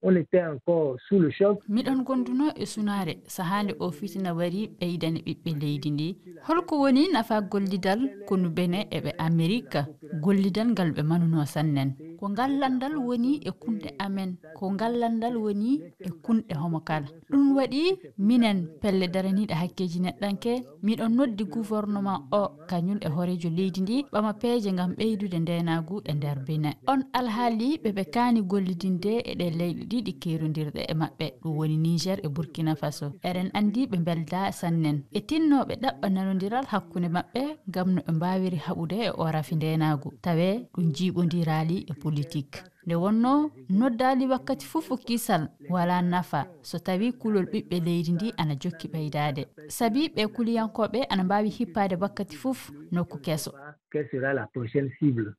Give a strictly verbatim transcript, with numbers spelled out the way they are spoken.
On était encore sous le choc. Miɗon gonduno e sunaare, sahaa nde o fitina wari ɓeydani ɓiɓɓe leydi ndi. Holko woni nafa gollidal konu Benin e ɓe Amerika? Gollidal ngal ɓe manuno sannen. Ko ngal landal woni e kunɗe amen, ko ngal landal woni e kunɗe homo kala. Ɗum waɗi minen pelle daraniiɗe hakkeeji neɗɗanke, miɗo noddi gouvernement o, kañum e hooreejo leydi ndi, ɓama peeje ngam ɓeydude ndeenaagu e nder Benin. On alhaali ɓe ɓe kaani gollidinde e ɗe leyɗe ɗiɗi keerondirɗe e maɓɓe, ɗum woni Niger e Burkina Faso. Eɗen anndi ɓe mbelda sannen. E tinnooɓe ɗaɓɓa nanondiral hakkunde maɓɓe ngam no ɓe mbaawiri haɓude e o rafi ndeenaagu, tawee ɗum jiiɓondiraali e politik. Nde wonno noddaali wakkati fof ko kisal wala nafa so tawi kulol ɓiɓɓe leydi ndi ana jokki ɓeydaade. Sabi ɓe kuliyankooɓe ana mbaawi hippaade wakkati fof nokku keso. Quelle sera la prochaine cible?